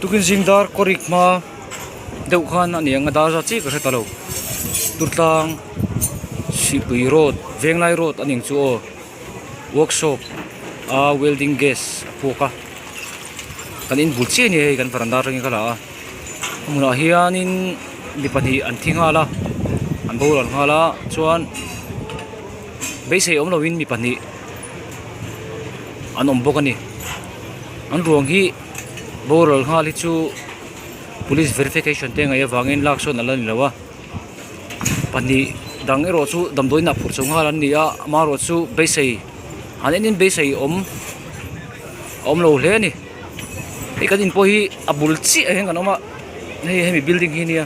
Tukin zing dar kawrik hma deuh khan a ni ang a dar zat chiah ka hre ta lo Durtlang Sihpui road Venglai road a ni ang chu aw workshop a welding gas a phuak a kan inbul chiah a ni hei kan varanda atangin ka la a hmunah hianin mi pahnih an thi nghal a an boral nghal a chuan beisei awm lovin mi pahnih an awm bawk a ni an ruang hi boral nghal hi chu police verification te ngaih avangin lak sawn ala ni lo a pahnih dang erawh chu damdawi inah phurh chho nghal an ni a amaherawh chu beisei an en in beisei awm a awm lo hle a ni hei kan in pawh hi a bul chiah ah hian kan awm a hei hemi building hi ania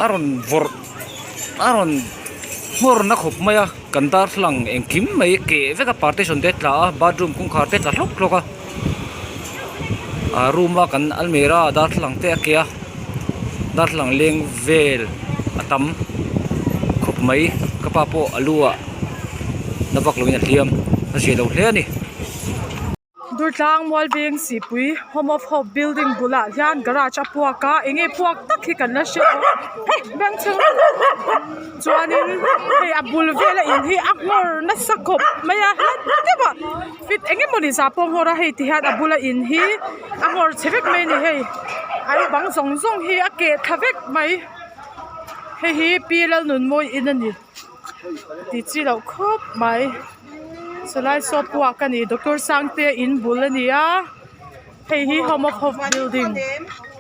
a rawn vawrh a rawn nghawr na khawp mai a kan darthlalang engkim mai keh vek a partition te a tla a bathroom kawngkhar te a tla hlawk hlawk a ah room a kan almera darthlalang te a keh a darthlalang leng vel a tam khawp mai ka pa pawh a lu ah na vak lo in a hliam a zia lo hle a ni. Durtlang Mualveng Sihpui Home of Hope building bulah hian garage a puak a eng nge puak tak hi kan la hre lo hei bank chhung chuanin hei a bul vela in hi a nghawr nasa khawp mai a hla deuh ah fit eng emawni zah pawh a nghawr a hei ti hian a bula in hi a nghawr chhe vek mai a ni hei an bang zawng zawng hi a keh thla vek mai hei hi pi Lalnunmawii in a ni tih chi loh khawp mai. Sawlai saw puak a ni doctor Sangtea in bul a ni a hei hi home of hope building.